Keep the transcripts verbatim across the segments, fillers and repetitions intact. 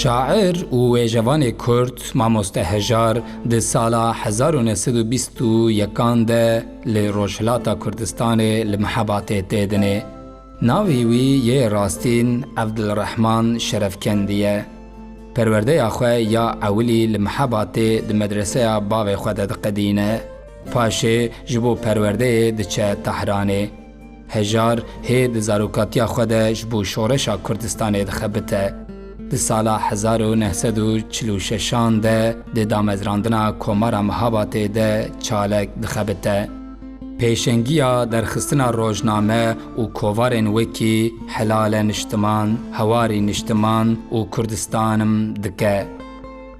Şair û wêjevanê Kurd Mamoste Hejar di sala hezar û neh sed û bîst û yekan de li Rojhilata Kurdistanê li Mihebatê tê dinê. Navê wî yê rastîn Evdilrehman Şerefkendî ye. Perwerdeya xwe ya ewilî li Mihebatê di medreseya bavê xwe de diqedîne. Paşê ji bo perwerdeyê diçe Tehranê. Hejar hê di zarokatiya xwe de ji bo şoreşa Kurdistanê dixebite. Di sala hezar û neh sed û çil û şeşan de di damezrandina Komara Mihabatê de çalek dixebite. Pêşengiya derxistina rojname û kovarên wekî Helale Niştiman, Hewarî Niştiman û Kurdistanim dike.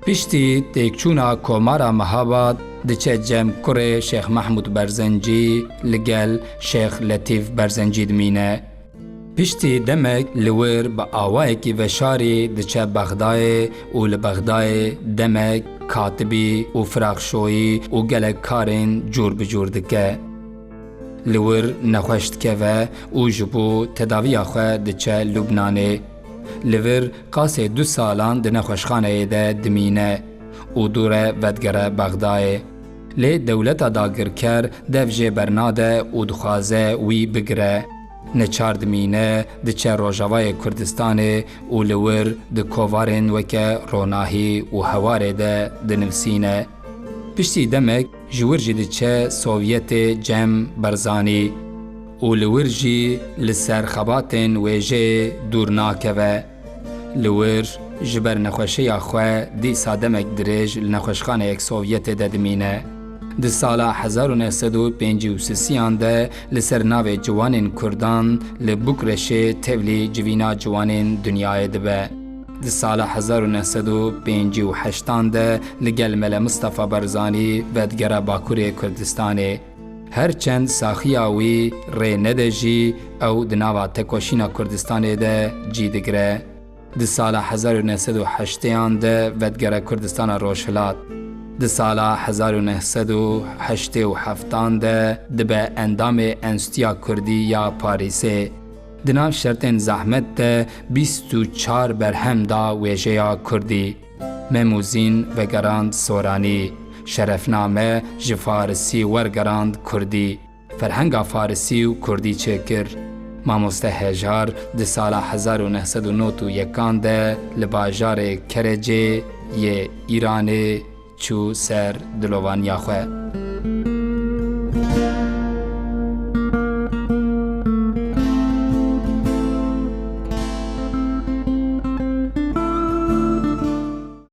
Piştî têkçûna Komara Mihabat diçe cem kurê Şêx Mehmûd Berzencî li gel Şêx Letîf Berzencî dimîne. Piştî demek li wir bi awayekî veşarî diçe Bexdayê û li Bexdayê demek katibî û firaxşoyî û gelek karên cûr bi cûr dike. Li wir nexweş dikeve û ji bo tedaviya xwe diçe Lubnanê. Li vir qasê du salan di nexweşxaneyê de dimîne û dû re vedigere Bexdayê. Lê dewleta dagirker dev jê bernade û dixwaze wî bigire. Neçar dimîne, diçe Rojavayê Kurdistanê û li wir di kovarên weke Ronahî û Hewarê de dinivîsîne. Piştî demek ji wir jî diçe Sovyetê cem Barzanî û li wir jî li ser xebatên wêjeyê dûr nakeve. Li wir ji ber nexweşiya xwe dîsa demek dirêj li nexweşxaneyek Sovyetê de dimîne. Di sala hezar û neh sed û pêncî û sisiyan de li ser navê ciwanên Kurdan li Bukreşê tevlî civîna ciwanên dinyayê dibe. Di sala hezar û neh sed û pêncî û heştan de li gel Mele Mistefa Barzanî vedigere Bakurê Kurdistanê. Her çend saxiya wî rê nede jî, ew di nava tekoşîna Kurdistanê de cî digire. Di sala hezar û neh sed û heştêyan de vedigere Kurdistana Rojhilat. Di sala hezar û neh sed û heştê û heftan de dibe endamê Enstîtuya Kurdî ya Parîsê. Di nav şertên zehmet de bîst û çar berhem da wêjeya Kurdî. Mem û Zîn vegerand Soranî, şerefname ji Farisî wergerand Kurdî, ferhenga Farisî û Kurdî çêkir. Mamoste Hejar di sala hezar û neh sed û nod û yekan de li bajarê Kerecê yê Îranê çû ser dilovaniya xwe.